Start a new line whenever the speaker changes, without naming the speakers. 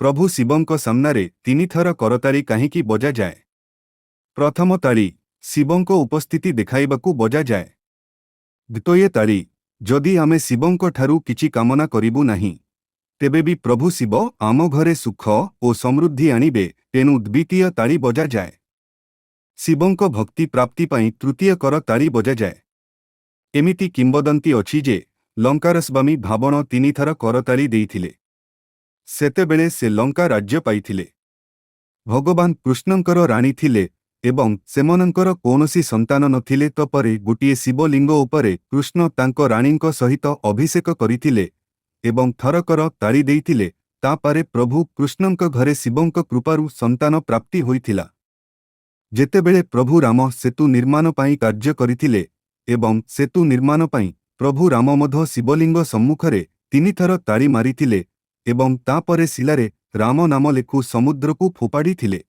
ପ୍ରଭୁ ଶିବଙ୍କ ସାମ୍ନାରେ ତିନିଥର କରତାଳି କାହିଁକି ବଜାଯାଏ? ପ୍ରଥମ ତାଳି ଶିବଙ୍କ ଉପସ୍ଥିତି ଦେଖାଇବାକୁ ବଜାଯାଏ। ଦ୍ୱିତୀୟ ତାଳି, ଯଦି ଆମେ ଶିବଙ୍କ ଠାରୁ କିଛି କାମନା କରିବୁ ନାହିଁ, ତେବେ ବି ପ୍ରଭୁ ଶିବ ଆମ ଘରେ ସୁଖ ଓ ସମୃଦ୍ଧି ଆଣିବେ, ତେଣୁ ଦ୍ୱିତୀୟ ତାଳି ବଜାଯାଏ। ଶିବଙ୍କ ଭକ୍ତି ପ୍ରାପ୍ତି ପାଇଁ ତୃତୀୟ କର ତାଳି ବଜାଯାଏ। ଏମିତି କିମ୍ବଦନ୍ତୀ ଅଛି ଯେ ଲଙ୍କାର ସ୍ୱାମୀ ରାବଣ ତିନିଥର କରତାଳି ଦେଇଥିଲେ। ସେତେବେଳେ ସେ ଲଙ୍କା ରାଜ୍ୟ ପାଇଥିଲେ। ଭଗବାନ କୃଷ୍ଣଙ୍କର ରାଣୀ ଥିଲେ ଏବଂ ସେମାନଙ୍କର କୌଣସି ସନ୍ତାନ ନଥିଲେ। ତ ପରେ ଗୋଟିଏ ଶିବଲିଙ୍ଗ ଉପରେ କୃଷ୍ଣ ତାଙ୍କ ରାଣୀଙ୍କ ସହିତ ଅଭିଷେକ କରିଥିଲେ ଏବଂ ଥରକର ତାଳି ଦେଇଥିଲେ। ତାପରେ ପ୍ରଭୁ କୃଷ୍ଣଙ୍କ ଘରେ ଶିବଙ୍କ କୃପାରୁ ସନ୍ତାନ ପ୍ରାପ୍ତି ହୋଇଥିଲା। ଯେତେବେଳେ ପ୍ରଭୁ ରାମ ସେତୁ ନିର୍ମାଣ ପାଇଁ କାର୍ଯ୍ୟ କରିଥିଲେ ଏବଂ ସେତୁ ନିର୍ମାଣ ପାଇଁ ପ୍ରଭୁ ରାମ ମଧ୍ୟ ଶିବଲିଙ୍ଗ ସମ୍ମୁଖରେ ତିନିଥର ତାଳି ମାରିଥିଲେ ଏବଂ ତାପରେ ଶିଲାରେ ରାମ ନାମ ଲେଖୁ ସମୁଦ୍ରକୁ ଫୋପାଡ଼ିଥିଲେ।